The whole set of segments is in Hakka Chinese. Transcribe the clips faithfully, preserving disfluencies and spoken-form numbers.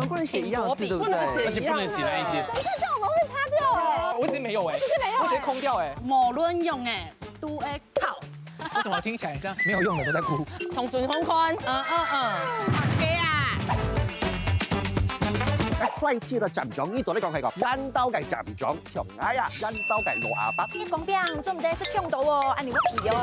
不能写一样的字，对不对？不能写一样的。而且不能写那一些。等一下，这样我们会被擦掉哎。我已经没有哎、这个没有哎。我直接空掉哎、我直接没有哎。无论用的，都会考。为什么听起来很像没有用的都在哭？重新看看，嗯嗯嗯。给啊！帥氣个站長，呢度呢講係個引導个站長，像𠊎啊，引導个老阿伯。你講病做毋得食強多哦，恁樣會肥哦。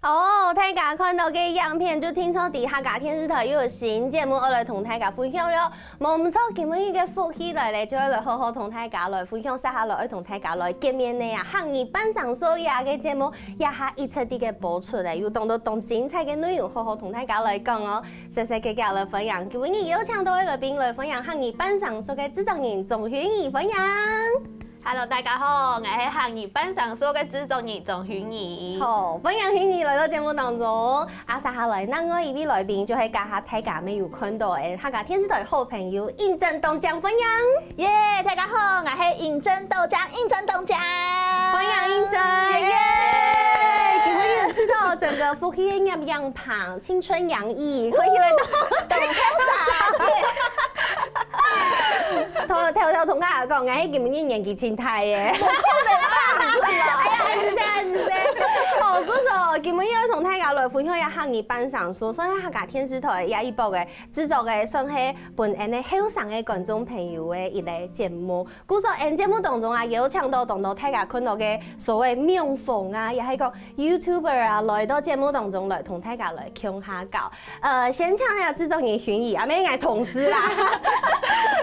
哦，大家看到个影片就聽說在客家電視台又有新節目愛來同大家分享了。無毋著，今晡日个福氣來咧，就愛來好好同大家來分享，接下來愛同大家來見面个啊，客語半生熟个節目，這下一直在个播出咧，有當多當精彩个內容，好好同大家來講哦。細細个个來歡迎，今晡日邀請到个來賓來歡迎客語半生熟个製作人鍾薰怡，歡迎。 Hello，大家好，𠊎係客語半生熟个製作人鍾薰怡。好，歡迎薰怡來到節目當中。啊，接下來，另外一位來賓就係這下大家乜有看到个客家電視台好朋友應真豆漿，歡迎。耶，大家好，𠊎係應真豆漿，應真豆漿。歡迎應真，耶！今晡日試著整個福氣个樣樣胖，青春洋溢，歡迎來到。偷偷偷同大家講，𠊎係今晡日年紀真大个。哎呀，係毋係，係毋係？哦，故所今晡日愛同大家來分享一下客語半生熟，算係客家電視台這一部个製作个，算係分𫣆俚後生个觀眾朋友个一個節目。故所𫣆節目當中啊，邀請到當多大家看到个所謂網紅啊，也係講YouTuber啊，來到節目當中來同大家來共下搞。 呃，先請一下製作人薰怡，啊，毋係，𠊎同事啦，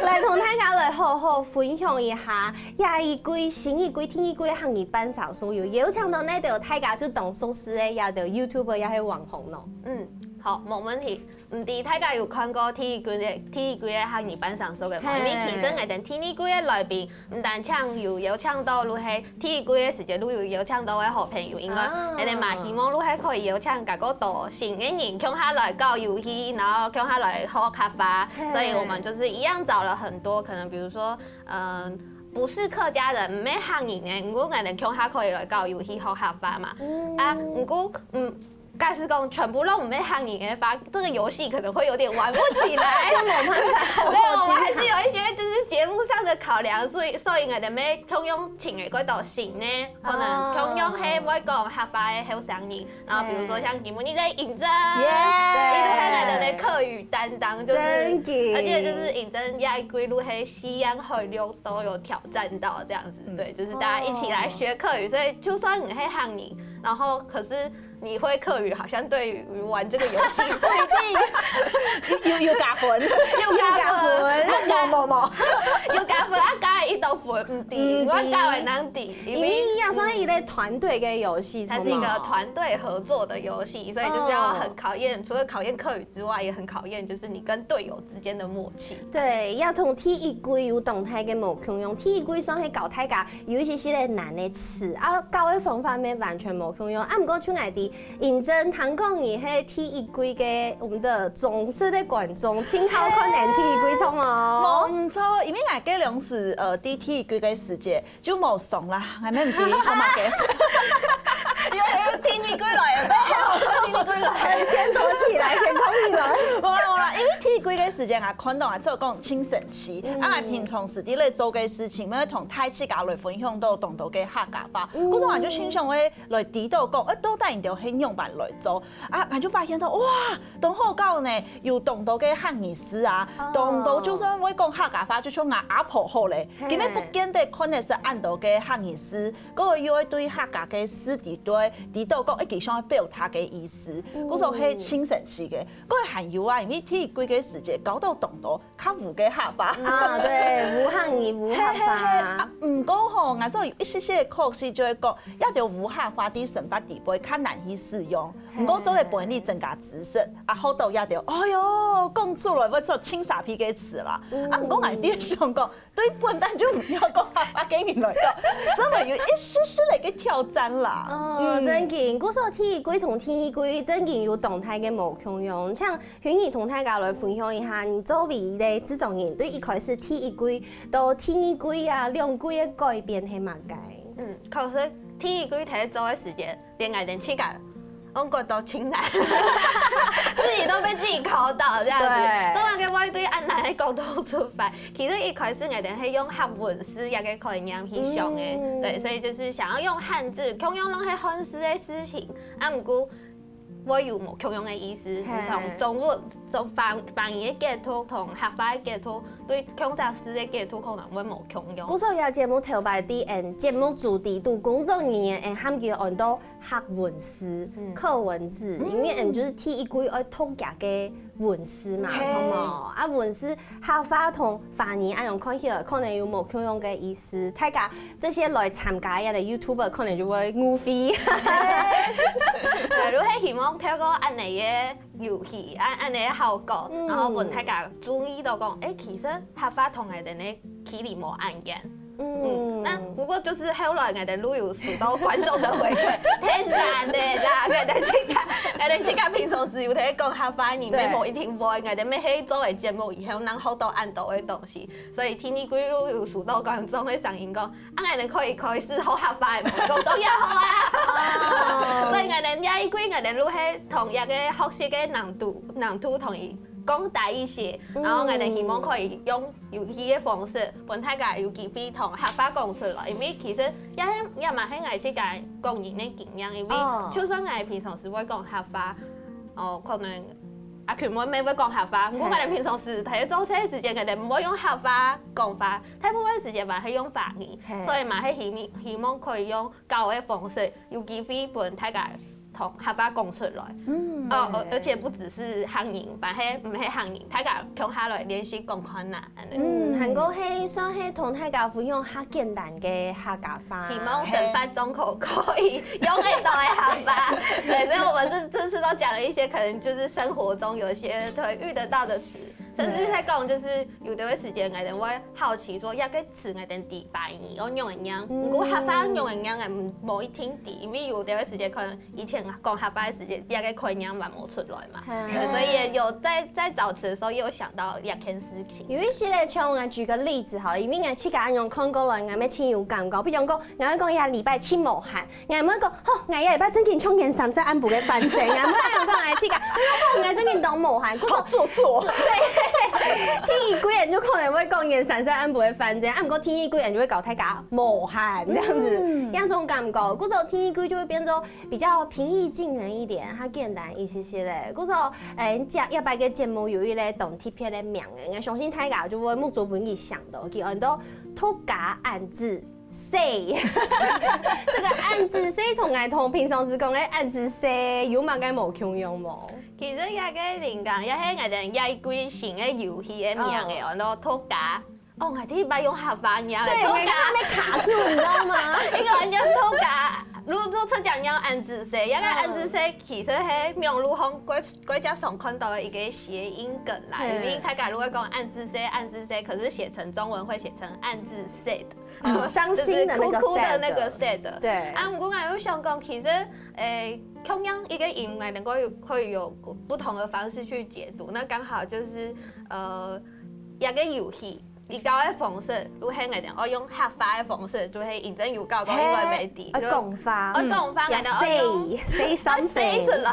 來同大家來好好分享一下，這一季新一季、第一季个客語半生熟有邀請到哪兜大家就當熟識个這兜YouTuber也係網紅咯。嗯，好，無問題。毋知大家有看過第一季个第一季个客語半生熟个無？因為其實𠊎等第二季个來賓，毋單淨有邀請到就係第一季个時節就有邀請到个好朋友，因為𠊎等嘛希望就係可以邀請較多新个人共下來搞遊戲，然後共下來學客話，所以我們就是一樣找了很多可能，比如說，嗯，不是客家人，毋係客人个，毋過𠊎等共下可以來搞遊戲學客話嘛。啊，毋過，嗯。 假使講全部都毋係客人个話，這個遊戲可能會有點玩不起來。對，我們還是有一些就是節目上的考量，所以所以𠊎等乜共樣請个較多新个，可能共樣係會講客話个後生人。然後比如說像今晡日个應真，佢就係𠊎等个客語擔當，就是，而且就是應真這一季就係四縣海陸都有挑戰到這樣子，對，就是大家一起來學客語，所以就算你係客人，然後可是 你會客語，好像對於玩這個遊戲不一定有有加分，有加分，有無無無，有加分啊，加一多分，毋知，我教會人知，因為也算係一個團隊个遊戲，它是一個團隊合作的遊戲，所以就是要很考驗，除了考驗客語之外，也很考驗就是你跟隊友之間的默契。對，也同第一季有當大个無共樣，第一季算係教大家 有一些些个難个詞，啊，教个方法乜完全無共樣。啊，毋過像𠊎知，應真聽講你係第一季个我們的忠實个觀眾，盡好看个第一季，著無？無毋著，因為𠊎該量時，呃，第第一季个時節就無爽啦，𠊎乜毋知做麼个。因為第二季來了，第二季來了，先躲起來，先躲起來。無啦無啦，因為第一季个時節啊，看到啊，只有講盡神奇，啊，平常時在該做个事情，乜同大 自家來分享到當多个客家話。故所𠊎就盡想愛來知道講，誒，到底佢兜係仰般來做。啊，𠊎就發現到，哇，當好搞呢，有當多个客語字啊，當多就算會講客家話，就像𠊎阿婆好咧，佢乜不見得看得識恁多个客語字，該又愛對客家个字底對，知道講，誒，佢想要表達个意思，故所係盡神奇个。該還有啊，因為第一季个時節，搞到當多 較烏个客話。啊，對，烏客語、烏客話。啊，毋過吼，𠊎做有一息息个可惜，就係講，這兜烏客話在生活裡背較難去使用。毋過做得分你增加知識，啊，學到這兜，哎喲，講出來會出盡沙鼻个詞啦。啊，毋過𠊎在想講，對本旦就毋曉講客話个人來講，真个有一息息个挑戰啦。哦，正經，故所第一季同第二季正經有當大个無共樣，像 薰怡同大家來分享一下，你作為一個製作人，對一開始第一季到第二季啊，兩季个改變係麼个？嗯，確實第一季在做个時節，連𠊎等自家，我覺得盡難，自己都被自己考倒這樣子。對。當然，佢會對恁難个角度出發。其實一開始𠊎兜係用客文字這个概念去想个，嗯。對，所以就是想要用漢字，共樣攏係漢字个事情，啊，毋過會有無共樣个意思，嘿。毋同中文、中華、華語个解讀同客話个解讀，對共隻字个解讀可能會無共樣。故所這節目頭擺在𠊎節目主題肚工作人員，𠊎喊佢安到 客文字、嗯。客文字，嗯。因為𠊎就係第一季愛讀佢个文字嘛，嘿。著無？啊，文字客話同華語恁樣看起來，可能有無共樣个意思。大家這兜來參加這个YouTuber，可能就會誤會。對，就係希望透過恁樣个遊戲，恁、恁樣个效果，嗯。然後分大家注意到講，欸，其實客話同𠊎兜个 距離無恁遠。嗯。嗯，那不過就是後來𠊎兜就有收到觀眾的回饋，太難了啦，𠊎兜自家，𠊎兜自家平常時有在講客話，你對。乜無一定會，𠊎兜乜係做个節目以後，能學到恁多个東西。所以第二季就有收到觀眾个聲音講，啊，𠊎兜可以開始學客話無？講當然好啊。哦。所以𠊎兜這一季，𠊎兜就係同這个學習个難度，難度同佢降低一些，然後𠊎兜希望可以用 遊戲个方式，分大家有機會同客話講出來。因為其實也係、也嘛係𠊎自家個人个經驗，因為哦。就算𠊎平常時會講客話，哦，可能阿群妹妹會講客話，毋過嘿。𠊎兜平常時在做事个時間，𠊎兜毋會用客話講話，大部分時間嘛係用華語，嘿。所以嘛係希、希望可以用教个方式，有機會分大家 同客話講出來。嗯。哦，而、而且不只是客人，嘛係、毋係客人，大家共下來練習講看啊，恁樣。嗯，還過係算係同大家分享較簡單个客家話。希望生活中可、可以用得到个客話。對，所以我們這、這次都講了一些可能就是生活中有一些對遇得到的詞， 甚至在講，就是有的時間，𠊎兜會好奇說，這个詞𠊎兜知，華語愛仰般唸，嗯。毋過客話愛仰般唸，𠊎無一定知，因為有的時間可能以前講客話个時間，這个概念還無出來嘛。嗯。對，所以也有在、在找詞的時候，也有想到這件事情。有一些咧，像𠊎舉個例子哈，因為𠊎自家恁樣看過來，𠊎乜盡有感覺。比如講，𠊎會講這禮拜盡無閒， 𠊎毋會講，吼，𠊎這禮拜正經像年三十暗晡个反正，𠊎毋會恁樣講𠊎自家，吼，𠊎正經當無閒，故所好做作。對，第一季𠊎就可能會講年三十暗晡个反正，啊，毋過第二季𠊎就會教大家無閒這樣子，嗯。這種感覺，故所第二季就會變做比較平易近人一點，較簡單一些些咧。故所，欸，這、這擺个節目有一個當特別个名，𠊎相信大家就會目珠分佢想到，佢安到讀客恁仔 細。這個恁仔細同𠊎同平常時講个恁仔細有麼个無共樣無？其實這個靈感也係𠊎兜這一季新个遊戲个名个，哦。安到讀客。哦，𠊎第一擺用客話唸个，對，讀客。𠊎剛剛被卡住，你知道嗎？一個人唸讀客，如果說出講唸恁仔細，這個恁仔細其實係網路上過、過較常看到个一個諧音梗啦，嗯。因為大家如果講恁仔細、恁仔細，可是寫成中文會寫成恁仔sad。 哦，傷心的那個就是哭哭的那個sad。sad。對。啊，毋過𠊎有想講，其實，欸，同樣一個音，𠊎兜可以有、可以有不同的方式去解讀。那剛好就是，呃，這個遊戲，佢教个方式，就係𠊎兜愛用客話个方式，就係認真有教過，應該會知。嘿，愛講話。愛講話，嗯。𠊎兜愛用，要say，say something。愛say出來，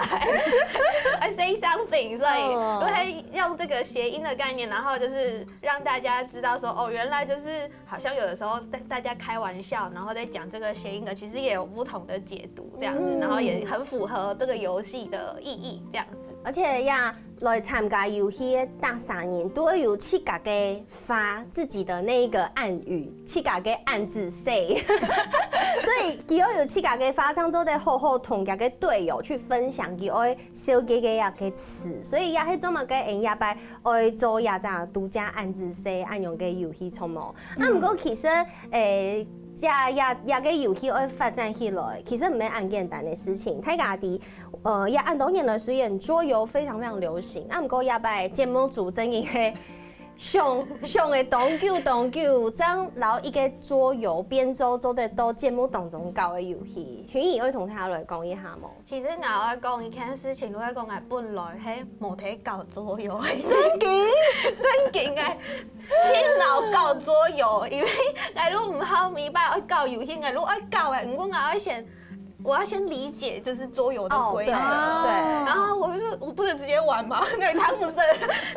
愛say something，所以，哦。就係用這個諧音的概念，然後就是讓大家知道說，哦，原來就是 好像有的時候大、大家開玩笑，然後在講這個諧音梗，其實也有不同的解讀這樣子，嗯。然後也很符合這個遊戲的意義這樣子。而且呀，來參加遊戲个逐儕人都會有自家个話，自己的那一個暗語，自家个恁仔細。所以佢愛有自家个話，正做得好好同佢个隊友去分享佢愛紹介个一個詞。所以也係做麼个𠊎這擺 愛做這隻都假恁仔細恁樣个遊戲，著無？啊，嗯。毋過其實，欸，這、這、這個遊戲愛發展起來，其實毋係恁簡單个事情。大家知，呃，這恁多年來，雖然桌遊非常非常流行，啊，毋過這擺節目組正經係想、想了當久當久，正摎一個桌遊變做做得到節目當中搞个遊戲。雲穎愛同大家來講一下無？ 其實𠊎愛講一件事情，就係講𠊎本來係無在搞桌遊个。正經？正經个，盡惱搞桌遊，因為𠊎就毋好每擺愛搞遊戲，𠊎就愛搞个，毋過𠊎愛先我要先理解就是桌游的规则。哦，对，对。然后我就说我不能直接玩嘛，那也谈不成。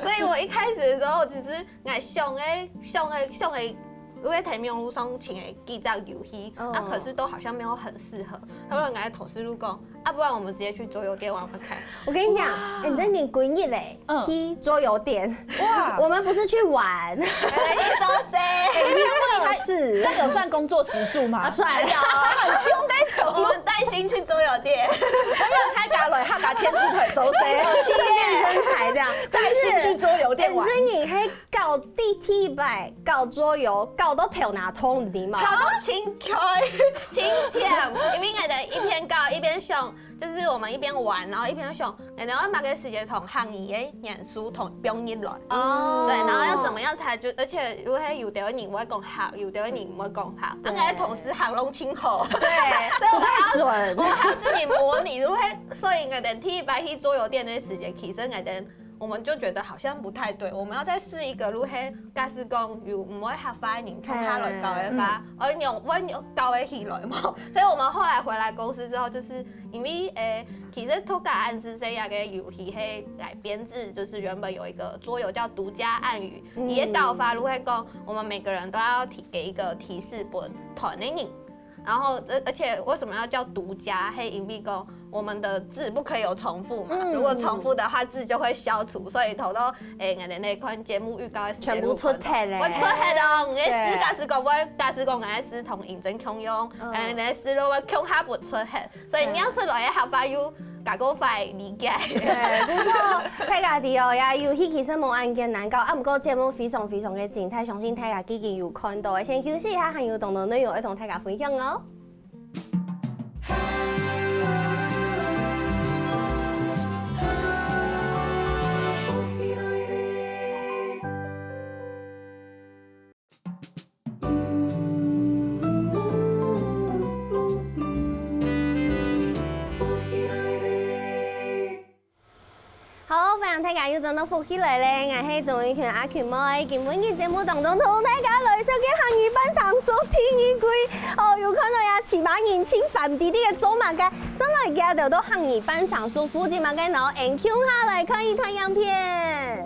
所以我一开始的时候，其实我想的、想的、想的，我在台面路上请的几张游戏，哦。啊，可是都好像没有很适合。后来我跟同事就讲，啊，不然我们直接去桌游店玩玩看。我跟你讲，哇。哎，你真的滚一嘞，嗯。去桌游店。哇。我们不是去玩。哎，你做谁？哎，你去测试。这样有算工作时数吗？啊，算。很凶的。我们带薪去桌游店。我有开卡来，他打天使腿走谁？顺便征才这样。带薪去桌游店玩。但是你还搞第七百，搞桌游，搞到头那痛，你知吗？搞到真开，真忝，因为我们一边搞一边想，就是我们一边玩，然后一边想，哎，然后买个时间同行业的人士同放入来。哦。对，然后要怎么样才就，而且如果有的人会讲客，有的人不会讲客，对。啊，我的同事客拢真好。对，所以我们还要，不太准。我们还要自己模拟，如果，所以我们第一摆去桌游店的时间，其实我们我们就觉得好像不太对，我们要再试一个，如果假使讲有不会客话的人，看他来搞的话，嗯。而用我用搞的起来嘛。所以我们后来回来公司之后，就是因为诶，其实托卡暗之这样个游戏，嘿，改编自就是原本有一个桌游叫《独家暗语》，嗯。伊个搞法如果讲，我们每个人都要提给一个提示本团的人。 然后，而而且为什么要叫独家？嘿，因为讲我们的字不可以有重复嘛，嗯。如果重复的话，字就会消除。所以头到，诶，我们那款节目预告的时间，全部出现嘞。我出现了，我的诗，对。假使讲我，假使讲我的诗同认真共样，嗯。诶，我的诗都会共下不出现，所以念出来的客话又 加个快理解。对，不错，大家知哦，呀，遊戏其实無恁艱難搞，啊，不過節目非常非常个精彩，相信大家已經有看到，先休息一下，還有當多內容要同大家分享哦。好，歡迎大家又轉到福氣來了，𠊎係鍾玉群阿群妹。今晡日節目當中同大家來紹介客語扮生熟第二季。哦，有看到呀，七八人盡煩滴滴个做麼个？上來佢兜都客語扮生熟，負責麼个呢？𠊎等共下來看一段影片。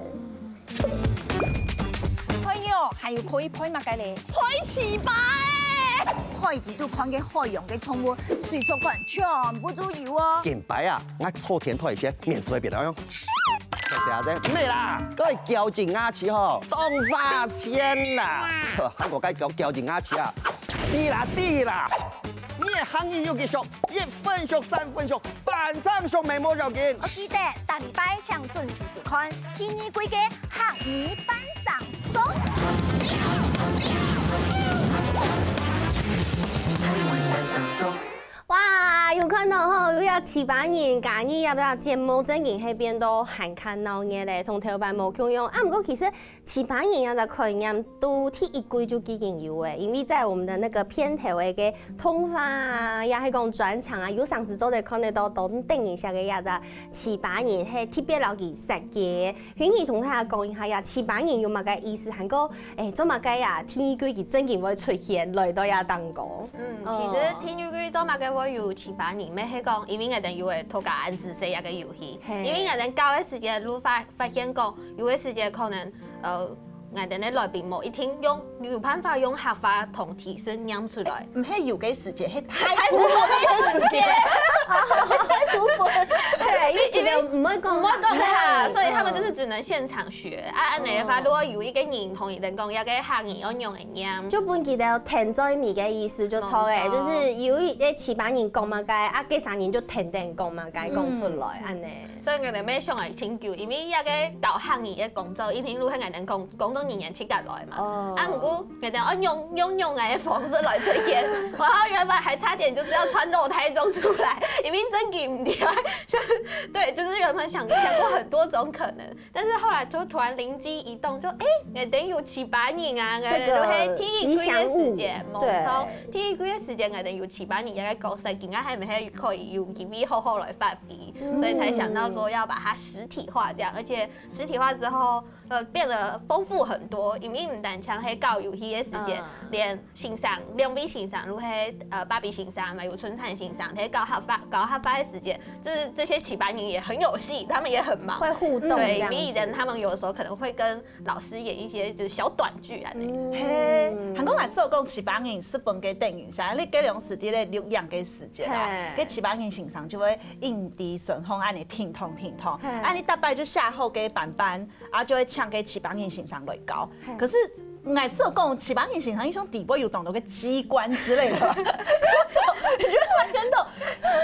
配肉還有可以配麼个咧？配粢粑欸！配佢兜看个海洋个動物，水族館全部都有哦。今擺啊，𠊎坐電梯時，面子會變到樣。謝謝啊，這毋係啦，該係矯正牙齒吼，當花錢啦。好，還過該矯，矯正牙齒啊，滴啦滴啦，你个客語有幾熟？一分熟、三分熟， 扮生熟乜無要緊。哦，記得，逐禮拜請準時收看第二季个客語扮生熟。哇，有看到吼，有這七八人加入這个節目，正經係變到還較鬧熱咧，同頭擺無共樣。啊，毋過其實 七八人這个概念，在第一季就已經有欸，因為在我們的那個片頭个動畫啊，也係講轉場啊，有常時做得看得到，當得人惜个這个七八人，係特別摎佢設計。雲兒同大家講一下呀，七八人有麼个意思？還過，欸，做麼个呀？第二季佢正經會出現，來到這當中。嗯，哦。其實第二季做麼个會有七八人，乜係講，因為𠊎等有个頭家安子細這个遊戲，嘿。因為𠊎等搞个時間，就發，發現講，有个時間可能，呃， 𠊎等个來賓無一定用，有辦法用客話同提示念出來。毋係有个時節，係大部分个時節。大部分。對，因為佢等毋會講客。毋會講客，所以他們就是只能現場學。啊，恁樣个話，如果有一個人同佢等講，這个客語愛仰般念，就分佢等聽嘴尾个意思就著咧，無錯。就是有一個七八人講麼个，啊，該儕人就聽等講麼个，講出來，恁樣。 所以𠊎等乜想來盡久，因為這个教客語个工作，一定就係𠊎等工，工作人員自家來嘛。哦。啊，毋過𠊎等愛用，用，用个方式來出現，然後原本還差點就是要穿露胎裝出來，因為正經毋著，就是，對，就是原本想，想過很多種可能，但是後來就突然靈機一動，就，欸，𠊎等有七八人啊，𠊎等就係第一季个時節，這個吉祥物，無錯，對。第一季个時節，𠊎等有七八人个角色，今下還毋係可以有機會好好來發揮。 所以才想到說要把它實體化這樣，而且實體化之後，呃，變得豐富很多，因為毋單淨係搞遊戲个時間，嗯連先生，兩位先生，就係呃芭比先生嘛，有春田先生，佢搞客話，搞客話个時間，就是這些七八人也很有戲，他們也很忙。會互動這樣子。對，因為以前他們有時候可能會跟老師演一些就是小短劇啊。嗯嘿，還講𠊎做講七八人日本个電影，像你這兩時在咧錄影个時間啊，嘿該七八人先生就會一直順風恁呢停動停動，嘿啊你逐擺就寫好个版本，啊就會請該七八人先生來教。可是𠊎做講七八人先生，你像底背有當多个機關之類的，你就會發現到，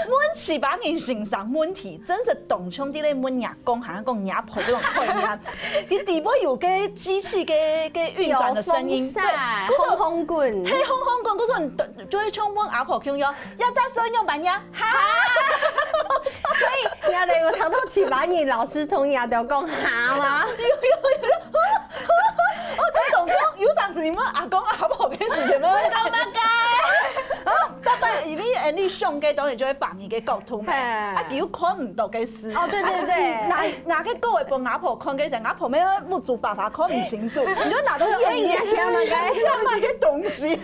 問七八人先生問題，真是當像在咧問若公，還講若婆這種概念。佢底背有个機器个个運轉的聲音，有風扇，對，故所轟轟滾。嘿，轟轟滾，故所你就會像問阿婆共樣，這隻手用板呀，哈，所以你兜有聽到七八人老師同你兜講哈嗎？有有有，哦，這種就有當時你問阿公阿婆个時間，問講麼个？哦，大概因為恁呢上个當然就會翻譯个溝通嘛，嘿啊，佢又看毋到个字。哦，對對對。拿拿个稿仔分阿婆看个時，阿婆咩目珠花花看毋清楚，你就拿到哎，你眼眼在想麼个？像麼个東西，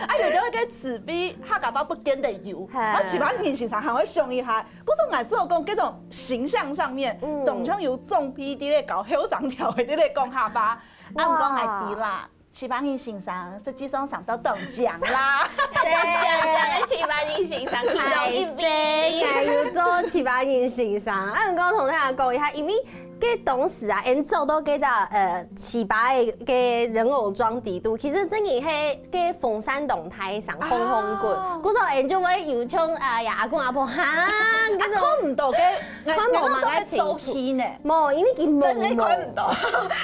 啊，有的个詞彙客家話不見得有，嘿然後七八人先生還會想一下，故所𠊎知道講這種形象上面，嗯當像有裝逼的咧搞後生調的咧講客話，啊，毋過𠊎知啦。七八人先生實際上上到當獎啦。講講講，七八人先生其中一位。還有做七八人先生，啊，毋過同大家講一下，因為該當時啊，𠊎做到該隻呃七八个个人偶裝底肚，其實真个係該風扇當大聲，轟轟滾，哦故所𠊎就會有像啊呀阿公阿婆哈，該種看毋到个，看無嘛該做戲呢。無，因為佢濛濛，真的看不到，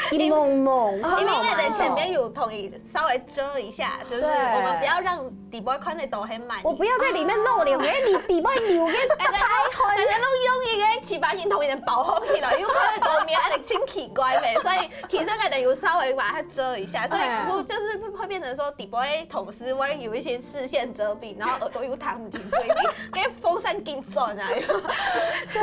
佢濛濛，因為𠊎的前面有同意稍微遮一下，就是對我們不要讓底部看得到很滿意。我不要在裡面露臉，我在裡底部流个哎，大家都用一个七八人同一个包好起來，因為看得到面，那真奇怪呗。所以其實可能有稍微把它遮一下，所以哎不就是會變成說底部同事會有一些視線遮蔽，然後耳朵又聽不清楚，因為跟風扇緊轉啊。對，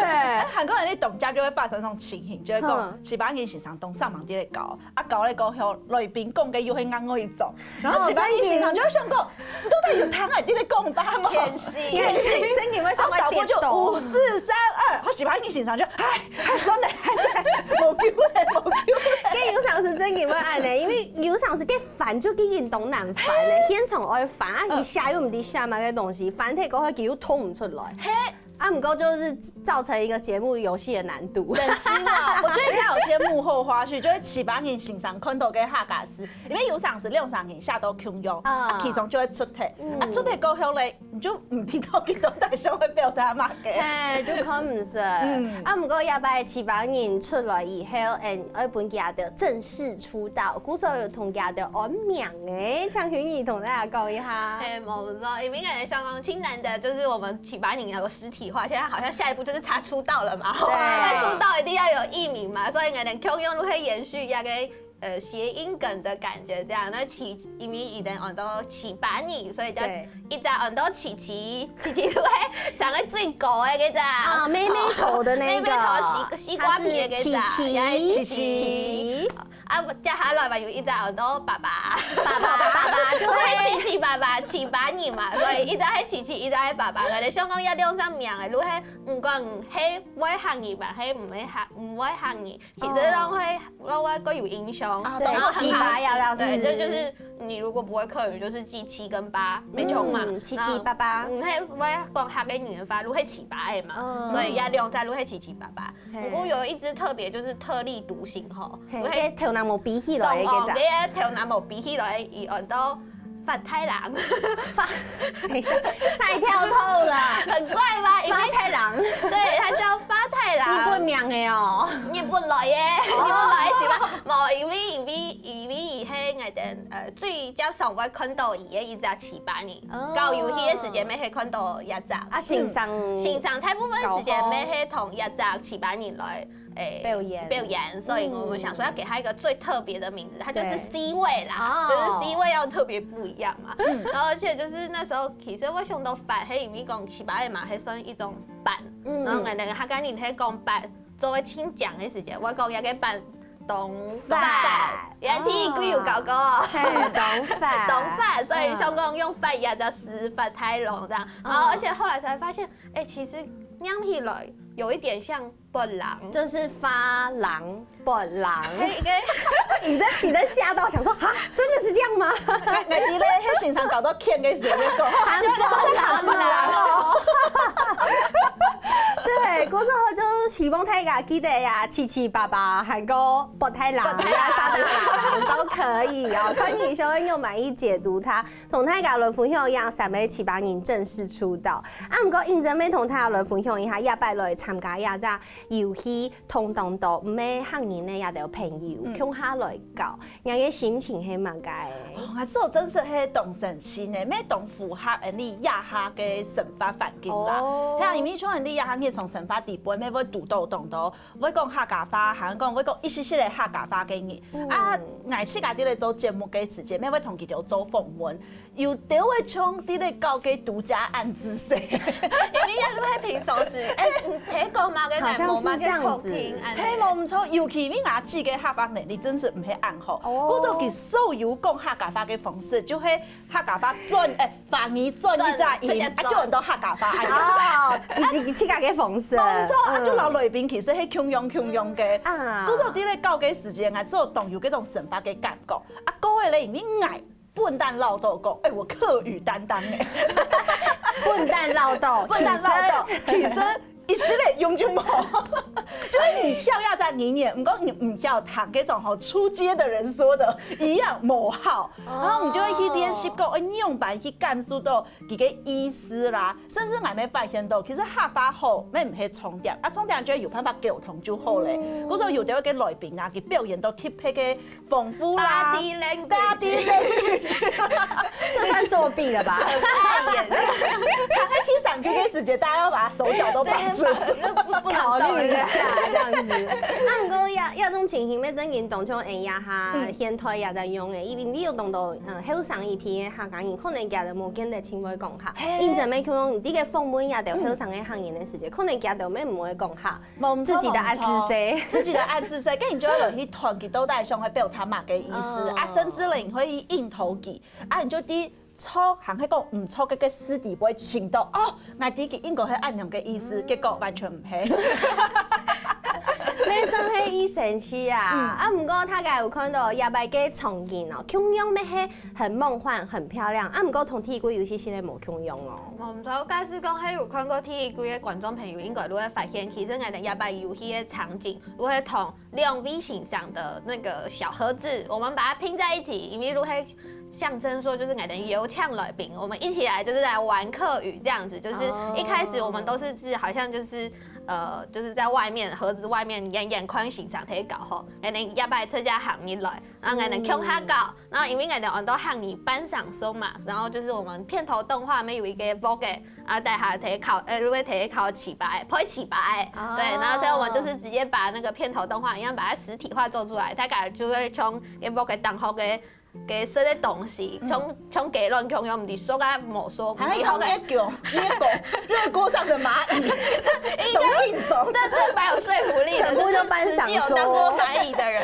還講你當家就會發生這種情形，就會講嗯七八人先生當上網在搞，啊搞咧過後，來賓講个又係另外一種，然後七八人先生就會想講，到底有聽還在咧講吧嗎？演戲演戲真个會想啊，導播就要跌倒五四三二，好，七八人先生就，哎哎，真的，哎，真的，無救了，無救了。該有常時真个會恁呢，因為有常時該翻就已經當難翻了，現場愛翻啊，一下又毋知寫麼个東西，翻忒過後佢又吐毋出來。嘿，啊，毋過就是造成一個節目遊戲的難度。真心啊，我覺得應該有些幕後花絮，就係七八人先生看到个客家詩，因為有常時兩三人寫到共樣，啊啊，其中就會出題，嗯啊，出題過後咧，你就毋知道佢到底想要表達麼个。哎，就看毋識。嗯啊，毋過這擺七八人出來以後，嗯，愛分佢兜正式出道，故所有同佢兜安名誒，請許你同大家講一下。嘿，無錯，因為感覺像剛剛青男的，就是我們七八人有實體化，現在好像下一步就是他出道了嘛，對那出道一定要有藝名嘛，所以可能共樣都會延續一個呃諧音梗的感覺，這樣。那七，因為以前安到七八人，所以叫對一隻安到七七，七七就係生个最高个該隻啊，妹妹頭的那個，妹妹頭西西瓜皮的該隻，他是七七，也係七七啊，接下來嘛有一隻安到爸爸，爸爸爸爸就會七七爸爸七八人嘛，所以一隻係七七，一隻係爸爸。𠊎兜想講這兩隻名个，就係毋管係會客語嘛，係毋會客毋會客語，其實攏會攏會各有影響。啊然後對，七八要要對，是這就是你如果不會客語，就是記七跟八，沒錯嘛。嗯七七八八然後嗯，係會講客語的話，就係七八个嘛，嗯所以這兩隻就係七七八八。嘿不過有一隻特別，就是特立獨行吼，嘿，就係該頭那毛比起來懂哦，个這个頭那毛比起來，佢安到發太郎，發等一下，太跳痛了。很怪吧？因為發太郎，對，他叫發太日本郎。名的哦。日本來的，日本來的七八，無，因為因為因為佢係𠊎兜呃最接常會看到佢个一隻七八人，哦搞遊戲个時間，乜係看到一隻。啊，先生，先生大部分時間乜係同一隻七八人來誒表演表演，所以我們想說要給他一個最特別的名字，他就是對 C 位啦，哦就是 C 位要特別不一樣嘛。然後而且就是那時候其實我想到發，係因為講七八个嘛，還算一種班，嗯然後𠊎兜客家人係講班，做个親講个時間，我講一個班。當發，發。原來第一季有搞過哦。嘿，當發。當發，所以想講用發這隻詞發大浪這樣。然後，哦。而且後來才發現，哎，其實念起來有一點像發冷。就是發冷，發冷。嘿，應該你在，你在嚇到，想說，哈，真的是這樣嗎？哎，哎，你咧，彼先生搞到欠个時候就講，發冷，發冷哦。對，故所就希望大家記得呀，七七八八，還有發大浪，發大浪。發大浪都可以哦，看你想要用哪一解讀它。同大家來分享一下，三月七八日正式出道。啊，毋過認真要同大家來分享一下，這擺來參加這隻遊戲，同當多毋係客人个這兜朋友，嗯。共下來搞，你个心情係麼个？哦，𠊎做真實係當神奇呢，乜當符合𠊎這下个生活環境啦。哦。係啊，因為像𠊎這下日常生活底背，乜會堵到當多 會講客家話，還講會講一息息个客家話个人。嗯。啊，𠊎自家在咧做節目个時節，乜會同佢兜做訪問，有兜會像在咧搞个獨家案之類。因為這都係平常時，哎，你聽講麼个，好像是這樣子。𠊎無麼个確定，恁呢。係，無毋著，尤其因為𠊎自家个客話能力真係毋係恁好，哦。故所佢所有講客家話个方式，就係 客家話轉，哎，華語轉一隻音，轉，直接轉。啊，就很多客家話，哎呀。哦，佢，佢自家个方式。無錯，啊，嗯。就摎來賓其實係共樣共樣个。啊。故所在咧搞个時間啊，做當有這種生活个感覺。啊，各位咧，因為𠊎本旦老豆講，哎，我客語擔當哎。本旦老豆，本旦老豆，其實 一息仔用就無。就係你曉這隻語言，毋過你毋曉聽這種吼初階的人說的，一樣無效。哦。然後你就會去練習講，哎，仰般去感受到佢个意思啦。甚至𠊎乜發現到，其實客話好，乜毋係重點，啊，重點就係有辦法溝通就好咧。嗯。故所有兜个來賓啊，佢表演到特別个 豐富啦。Body language。Body language。這算作弊了吧？很礙眼。他在踢散步的時間，大家要把他手腳都綁住。對，綁，那不，不能動。考慮一下這樣子。啊，毋過這，這種情形，乜正經當像𠊎這下，嗯。現代也在用誒，因為你有當多，嗯，後生一批个客家人，可能佢兜無見得盡會講客。嘿。因為乜像你這個訪問這兜後生个客人个時間，嗯。可能佢兜乜毋會講客。 無毋著，自己的暗自細。無毋著，自己的暗自細，該你就愛落去揣佢到底想愛表達麼个意思，嗯。啊，甚至咧，你會去應酬佢，啊，你就知著，還係講毋著，該个私底背尋到，哦，𠊎知佢應該係恁樣个意思，嗯。結果完全毋係。乜算係異神奇啊！嗯。啊，毋過大家有看到這擺个場景哦，共樣乜係 很夢幻、很漂亮。啊，毋過同第一季遊戲性質無共樣哦。無毋著，假使講係有看過第一季个觀眾朋友，應該都會發現，其實𠊎兜這擺遊戲个場景，都係同兩位先生的那個小盒子，我們把它拼在一起，因為都係象徵說，就是𠊎兜邀請來賓，我們一起來就是來玩客語這樣子。就是一開始我們都是，好像就是，呃，就是在外面，盒子外面遠遠看先生在搞吼，𠊎兜這擺自家行入來，然後𠊎兜共下搞， 然後因為𠊎兜安到客語半生疏嘛，然後就是我們片頭動畫乜有一個vlog，啊，大家可以考，呃，如果可以考七百，配七百，哦。對，然後所以我們就是直接把那個片頭動畫一樣把它實體化做出來，大家就會從該vlog个當中个，个食个東西，嗯。從，從雞卵共樣，毋知熟啊無熟，還會像那種，那種熱鍋上的螞蟻，應該，都硬種。對，對，蠻有說服力的，全部都半生疏。就是實際有當過螞蟻的人，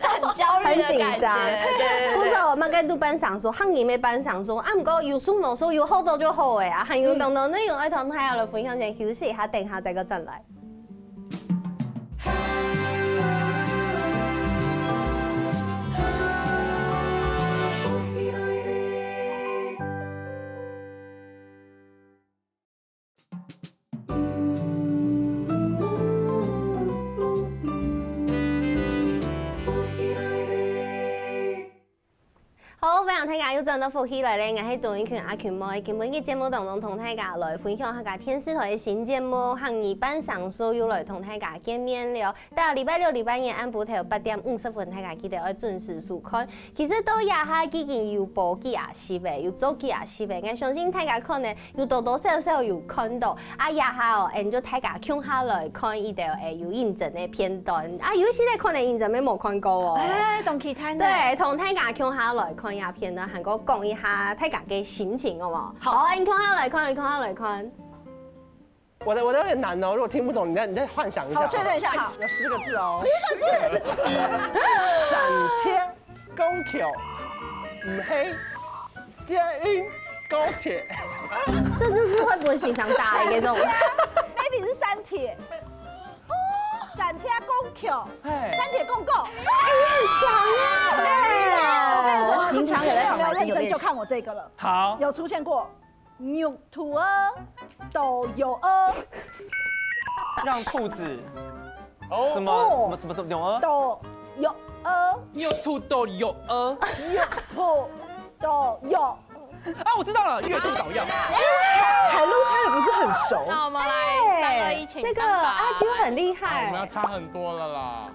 很焦慮的感覺。很緊張。對，對，對。不是，𠊎兜都半生疏，客語乜半生疏，啊，毋過有熟無熟，有好多就好誒啊，還有當多內容愛同大家來分享先，休息一下，等一下再過轉來。 好，歡迎大家又轉到福氣來了，𠊎係鍾意群阿群妹。今晡日節目當中同大家來分享客家電視台个新節目，客語半生疏又來同大家見面了。在禮拜六、禮拜日暗晡頭八點五十分，大家記得愛準時收看。其實到這下已經有播幾下集了，有做幾下集了，𠊎相信大家可能 有多多少少有看到。啊，這下哦，𠊎就大家共下來看一條，誒，有認真个片段。啊，有一些人可能認真乜無看過哦。哎，當期待呢。對，同大家共下來看這片段，還過講一下大家个心情，好無？好。好，𠊎共下來看，共下來看。我的我的有点难哦，如果听不懂，你再你再幻想一下。好，确认一下，好。有十个字哦。三铁公桥，毋係捷運高鐵。这就是会不会形象大的一个这种。maybe 是三铁，三铁公桥，哎，三铁公告。很强耶！我跟你说，平常有在没有认真就看看我这个了，好，有出现过。玉兔儿，倒玉儿，让兔子哦什么什么什么什么牛儿，倒玉儿，又兔斗有儿，玉兔倒玉。啊，我知道了，月兔捣药。海陆他也不是很熟。那我们来三二一，请那个翻牌阿啾很厉哎我们要害，差很多了啦。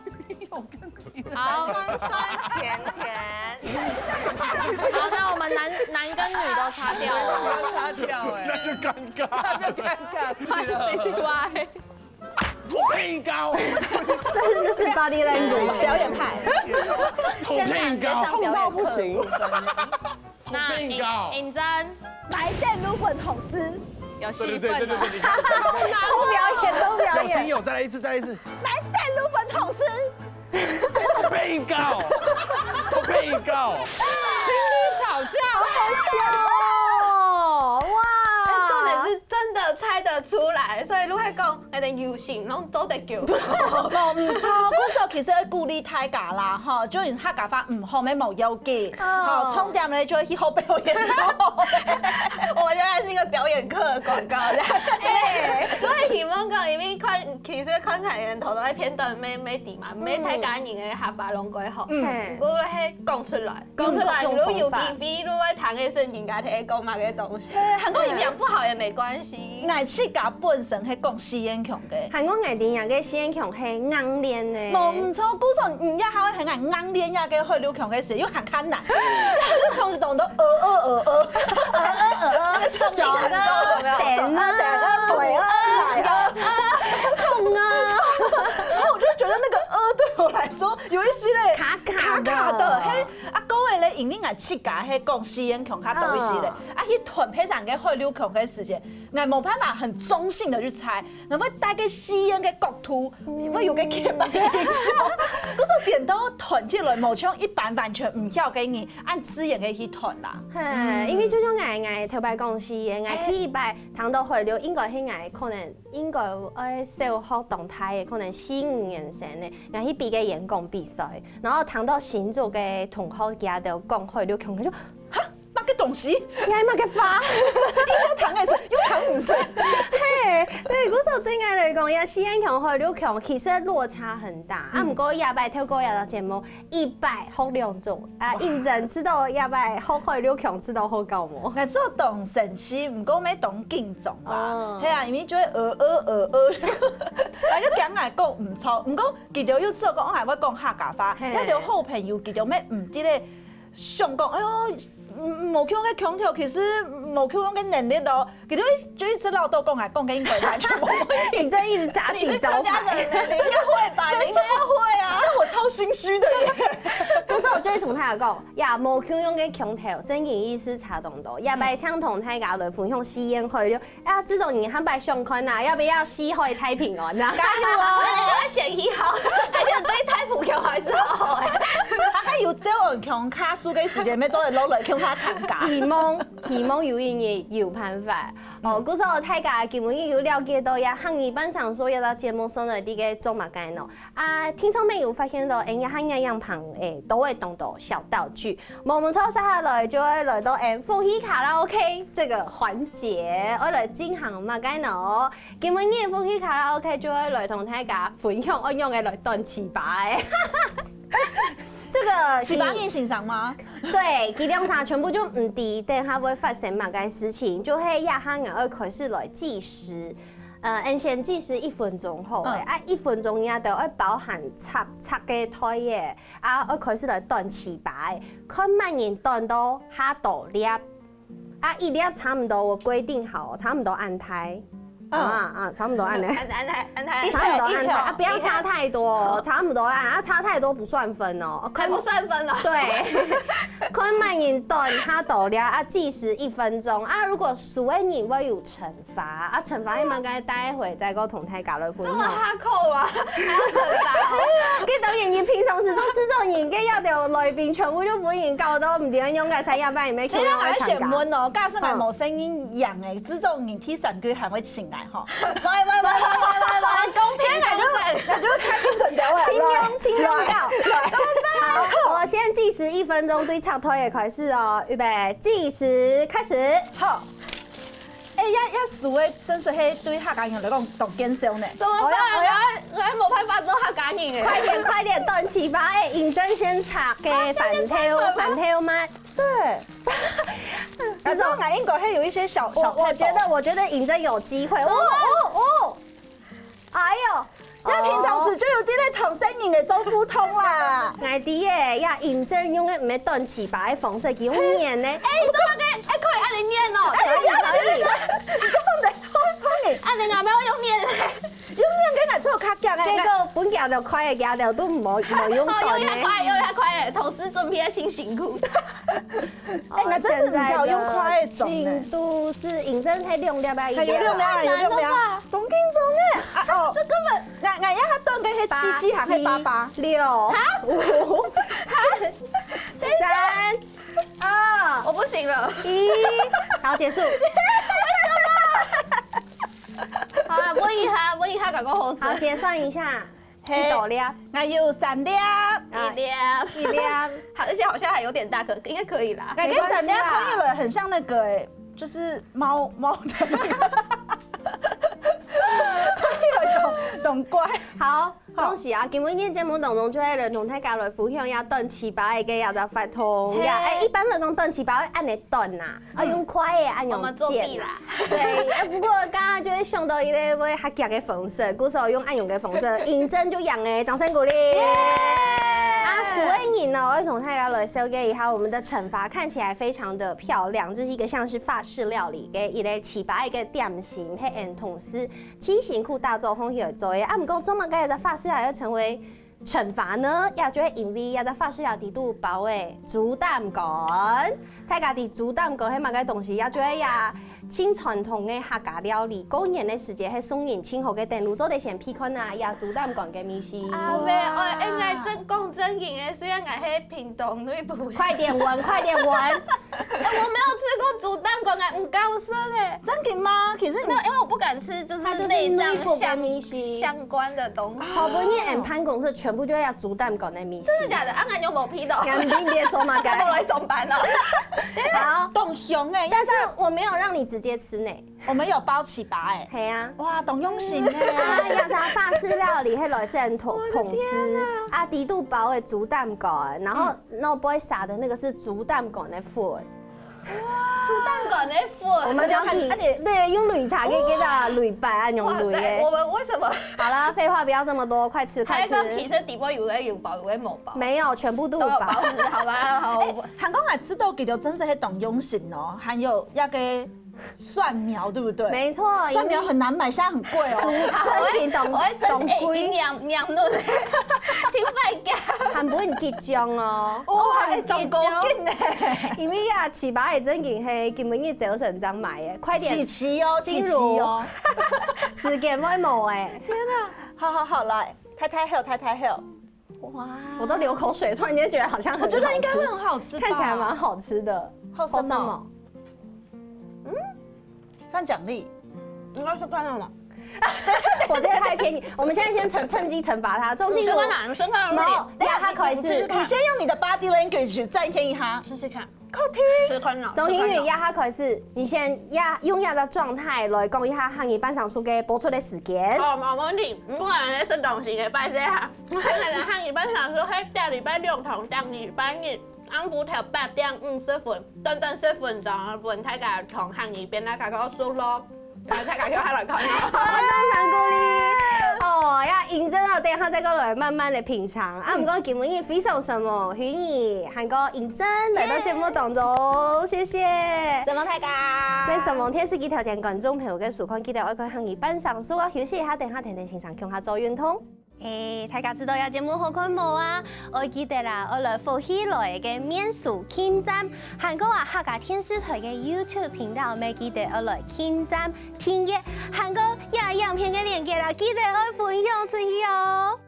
好，酸酸甜甜，好，那我们男男跟女都擦掉了。擦掉哎，那就尴尬。那就尴尬。C C Y，我配高，这就是 body language 表演派。我配高，痛到不行。那配高。尹真来电如滚筒丝，有对对戏份哦。对对对对，你看，都表演，都表演。小心有，再来一次，再来一次。来电如滚筒丝，配高，配高。情侣吵架，哦，哇！重点是真的猜得出来，所以你会讲，哎，等有心，然后都得给我。無毋錯，故所其實愛鼓勵大家啦，吼，就算客家話毋好，也無要緊，吼，重點咧就愛去學表演就好。我原来是一个表演课的广告，这样。哎，我也希望讲，因为看，其实看起来人头都在片段没没底嘛，没太感人的下巴龙鬼吼。嗯嘿我会讲出来，讲出来，用各种如果有方法机会，如果谈的是人家在讲嘛个东西，对，很多你讲不好也没关系。我自家本身係講四縣腔个。還講𠊎等个四縣腔係硬練呢。無毋錯，故所你也好很硬練，也个海陸腔个時又還較難，海陸腔就懂得呃呃呃呃，那个重音很重，有没有？等啊，等啊，對啊，來啊，痛啊！然後我就覺得那個呃對我來說有一些咧卡卡的卡卡的，嘿，啊，各位咧，因為𠊎自家係講四縣腔較多一些咧，啊，去揣別人个海陸腔个時間，𠊎無辦法很中性的去猜，然後會帶个四縣个角度，會有个刻板印象，可是顛倒揣起來，無像一般完全毋曉个人，按自然个去揣啦。嘿，因為就像𠊎，𠊎頭擺講四縣，𠊎第一擺聽到海陸，應該係𠊎可能應該愛小學當大个，可能四五年生个，𠊎去比个演講比賽，然後聽到新竹个同學佢兜講海陸腔，就哈，麼个東西？你還麼个話？又談个是又談毋成。嘿，對，故所對𠊎來講，呀，四縣腔、海陸腔其實落差很大。啊，毋過這擺透過這個節目，一擺學兩種，啊，認真知道這擺學海陸腔，知道好搞無？𠊎做當神奇，毋過乜當緊張啦哦。係啊，因為就會呃呃呃呃，反正講𠊎講毋錯，毋過佢兜又做講，𠊎會講客家話，嘿那兜好朋友佢兜乜毋知咧，想講，哎喲，嗯無共樣个腔調，其實無共樣个能力咯，佢兜就一直嘮到講，𠊎講个應該完全無。你這一直砸自己招牌。你是客家人呢，你应该会吧？你应该要会啊。那我超心虛的耶。不是，我就會同大家講，呀，無共樣个腔調，正經意思差當多。這擺想同大家來分享四縣海陸，啊，這種你還擺想看啊，要不要四海太平安啊？加油哦！那你要選一號，而且對太平洋还是好哎。啊，有朝安共下課个時間，乜做得落來共下參加。希望希望有一日有辦法。哦，故所大家今晡日有了解到這客語伴生說這個節目上來這個做麼个呢？啊，聽眾朋友發現到，哎，這下這樣旁，哎，都會當多小道具。無毋著，接下來就會來到，哎，福氣卡拉OK這個環節，愛來進行麼个呢？今晡日福氣卡拉OK就會來同大家分享，愛用个來斷粢粑个。這個是八年先生嗎？對，佢兩儕全部就毋知等下會發生麼个事情，就係這下𠊎愛開始來計時。呃，𠊎先計時一分鐘好誒，嗯啊，一分鐘裡肚愛包含插插个袋誒，啊，愛開始來斷粢粑誒，看麼人斷到較多粒，啊，一粒差毋多我規定好，差毋多恁大。啊啊，差不多恁樣。恁恁恁恁，差不多恁樣啊，不要差太多哦，差不多啊，啊差太多不算分哦。還不算分哦。對，看麼人短，較多了啊，計時一分鐘啊。如果輸个人會有懲罰啊，懲罰係麼个，待會再過同大家來分享。這麼hardcore啊，還要懲罰哦。該當然，你平常時做製作人，該要得來賓全部就分人搞到毋知愛仰个，才要不然也沒聽到愛參加。你要來選問哦，假使𠊎無聲音贏誒，製作人第三句還會請來吼。 喂喂喂喂喂喂喂，公平公正。那就那就看一整條啊。清空清空掉。好，我先計時一分鐘，對插隊的開始哦，預備，計時開始。好。哎呀，要輸的真是嘿，對客家人來講當見笑呢。怎麼辦？我要我要沒辦法做客家人哎。快點快點，短粢粑，哎，認真先插个飯頭飯頭嘛。 對。可是我感覺應該會有一些小小我我覺得，我覺得認真有機會。哦哦哦！哎呦，那平常時就有在同聲音的做互動啦。𠊎知耶，呀，認真用个毋係短粢粑个方式，佢用念呢。哎，你怎麼跟哎可以按你念哦？哎，可以可以。你這麼的，你按你哪沒有用念？用念跟來做較強哎。結果本來就快个，佢就都無無用到呢。哦，用較快，用較快，同事準備要清辛苦。 哎，𠊎真是毋曉用筷仔裝呢。進度是認真太亮了吧？還有亮啊，有亮啊，當緊張呢。啊哦，這根本，𠊎𠊎要他斷个，係七七還係八八？六，五，四，三，二，我不行了。一，好，結束。好了，問一下，問一下，搞个好事。好，結算一下。 嘿，幾多粒？𠊎有三粒。一粒，一粒。好，而且好像還有點大顆，應該可以啦。𠊎个三粒看起來很像那個欸，就是貓貓的那個，看起來當當怪。好，好。恭喜啊！今晡日節目當中就會來同大家來分享一下短粢粑个一隻活動。嘿。呀，哎，一般來講短粢粑會恁樣斷吶。 啊，用筷仔恁樣剪。我們作弊啦。對，啊，不過剛剛就會想到一個會較強的方式，故所用恁樣个方式，認真就贏欸，掌聲鼓勵。耶！啊，輸个人呢，我會同大家來紹介一下我們的懲罰，看起來非常的漂亮，這是一個像是法式料理个一個粢粑一個點心，係𠊎同事盡辛苦打造好起來做个。啊，毋過做麼个這法式料理會成為 懲罰呢，也就係因為這隻法式料理肚包个豬膽肝。大家知豬膽肝係麼个東西，也就係這盡傳統个客家料理，過年个時節係送人盡好个等路，做得先鼻看啊，這豬膽肝个味緒。啊，無，哎，哎，𠊎真講正經个，雖然𠊎係屏東內埔个。快點聞，快點聞。哎，我沒有吃過豬膽肝，𠊎毋敢食欸。真的嗎？其實你沒有，因為我不敢吃，就是它就是內臟相，內部的味緒。相關的東西。好不容易俺辦公室全部就要豬膽肝的味緒。真的假的？啊，俺有沒有批到？俺明天做嘛該？我來上班了。好，當香欸，但是我沒有讓你直接吃呢。我們有包粢粑欸。嘿啊。哇，當用心欸。啊，要是法式料理，係來自人同，我的天啊。同事，啊，底肚包个豬膽肝，然後嗯。 那我不會撒的那個是豬膽肝个粉。哇，豬膽肝个粉。我們就很，啊，你，對，用擂茶可以給它擂敗啊，用擂耶。哇塞，我們為什麼？好了，廢話不要這麼多，快吃，快吃。還有一個提示，底部有个有包，有个沒包。沒有，全部都有包。都有包，是不是？好吧，好。欸，還講𠊎知道佢就真是很懂用心哦，還有那個蒜苗，對不對？沒錯，蒜苗很難買，現在很貴哦。真的懂，我會真是，欸，懂貴。營養，營養論，請買價。還不會很激動哦。 哇，會當高興呢。因為啊，粢粑个正經係今晡日朝晨正買个，快點。七七哦，七七哦。時間會無欸。天哪！好好好，來，太太好，太太好。哇，我都流口水，突然間覺得好像很好吃。我覺得應該會很好吃吧。看起來蠻好吃的。好吃嗎？好吃嗎？嗯，算獎勵。應該是看到了。我覺得太便宜，我們現在先趁，趁機懲罰他。鍾心如，你先看哪？你先看哪？沒有，等一下他可以是，你先用你的body language展現一下。試試看。好聽。試看啊，鍾心如，試看啊。這下開始，你先呀，用這個狀態來講一下客語半生熟个播出个時間。好，無問題。如果恁樣食東西个，拜託哈。客語半生熟，係逐禮拜六同逐禮拜日，暗晡頭八點五十分，短短十分鐘，分大家同客語變到較較熟咯。 大家就下來看哦。好，掌聲鼓勵。哦，哦，呀，認真哦，等一下再過來慢慢的品嚐。啊，嗯。毋過今晡日非常承蒙虛擬還過認真來到節目當中，謝謝。承蒙大家。也承蒙電視機頭前觀眾朋友个收看，記得愛看客語半生熟哦，休息一下，等下跈等先生共下做運動。欸，大家知道這節目好看無啊？愛記得啦，愛來福氣來个面書撳讚，還過啊客家電視台个YouTube頻道，乜記得愛來撳讚、訂閱，還過這影片个連結啦，記得愛分享出去哦。